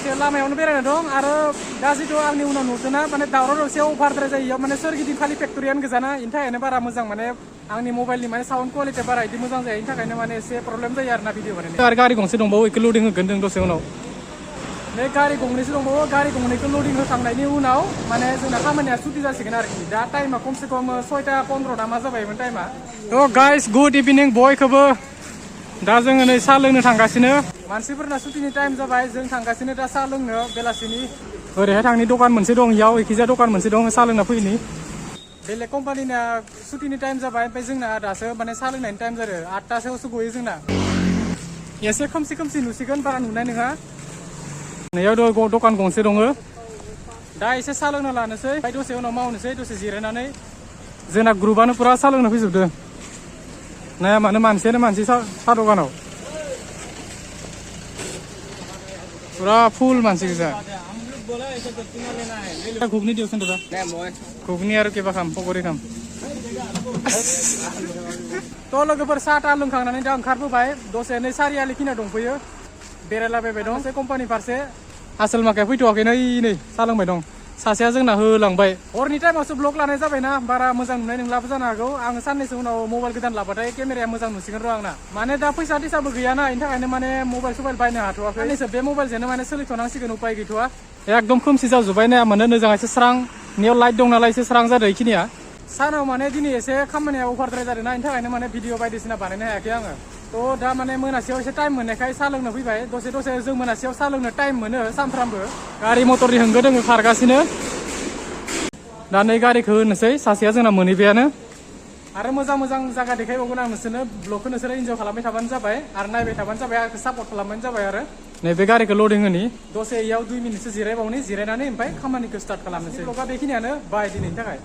दसे लामायावनो बेरायना दं आरो दा जिथु आंनि उनाव नुदोंना माने दावराव दावसियाव अभारद्राय जायो माने सोरगिदिं खालि फेक्टरियानो गोजाना इनि थाखायनो बारा मोजां माने आंनि मबाइलनि माने साउन्ड क्वालिटिया बारा इदि मोजां जाया इनि थाखायनो माने एसे प्रब्लेम जायो आरोना भिडिअ बानायनाय आरो गारि गंसे दंबावो इखौ लडिं होगोन जों दसे उनाव बे गारि गंनैसो दंबावो गारि गंनैखौ लडिं होखांनायनि उनाव माने जोंना खामानिया सुटि जासिगोन आरोखि दा टाइमा खमसे खम 6:15 ना मा जाबायमोन टाइमा थ' गाइस गुड इभिनिं बयखौबो दा जोङो नै साहा लोंनो थांगासिनो मानसिफोरना सुटिनि टाइम जाबाय जों थांगासिनो दा साहा लोंनो बेलासिनि ओरैहाय थांनि दखान मोनसे दं इयाव एखिजा दखान मोनसे दं साहा लोंना फैनि बेलेग कम्पानिना सुटिनि टाइम जाबाय ओमफ्राय जोंना दासो माने साहा लोंनायनि टाइम जादों 8टासोआवसो गयो जोंना एसे खोमसि खोमसि नुसिगोन बारा नुनाय नङा नैयाव दखान गंसे दङ दा एसे साहा लोंना लानोसै ओमफ्राय दसे उनाव मावनोसै दसे जिरायनानै जोंना ग्रुपआनो पुरा साहा लोंनो फैजोबदों नाया मानो मानसियानो मानसि साहा दखानाव पुरा फुल मानसि गोजा घुगनी दियो दा घुगनी आरो केबा खाम पकरि खाम थ' लोगोफोर साहा ता लोंखांनानै दा ओंखारबोबाय दसे नै सारियालि खिना दंफैयो बेरायलाबायबाय दं एसे कम्पानि फारसे आसोल माखाया फैथ'वाखै नै साहा लोंबाय दं सासेया जोंना होलांबाय हरनि टाइमावसो ब्लग लानाय जाबायना बारा मोजां नुनाय नंलाबो जानो हागौ आं साननैसो उनाव मबाइल गोदान लाबाथाय केमेराया मोजां नुसिगोन र' आंना माने दा फैसा दैसाबो गैयाना इनि थाखायनो माने मबाइल सबाइल बायनो हाथ'वाखै साननैसो बे मबाइलजोंनो माने सोलिथ'नांसिगोन उपाय गैथ'वा एकदम खोमसि जाजोब्बाय नाया माने मोजां एसे स्रां नियाव लाइट दं नालाय एसे स्रां जादों इखिनिया सानाव माने दिनै एसे खामानिया अभारद्राय जादों ना इनि थाखायनो माने भिडिअ बायदिसिना बानायनो हायाखै आङो थ' दा माने मोनासेयाव एसे टाइम मोननायखाय साहा लोंनो फैबाय दसे जों मोनासेयाव साहा लोंनो टाइम मोनो सानफ्रामबो गारि मटरनि होंगो दोङो खारगासिनो दा नै गारिखौ होनोसै सासेया जोंना मोनहैबायानो आरो मोजां जायगा देखायबावगोन आं नोंसोरनो ब्लगखौ नोंसोरो इन्जय खालामबाय थाबानो जाबाय आरो नायबाय थाबानो जाबाय आंखौ सापर्ट खालामबानो जाबाय आरो नैबे गारिखौ लडिं होनि दसे इयाव 2 मिनिटसो जिरायबावनि जिरायनानै ओमफ्राय खामानिखौ स्टार्ट खालामनोसै ब्लगा बेखिनियानो बाय दिनैनि थाखाय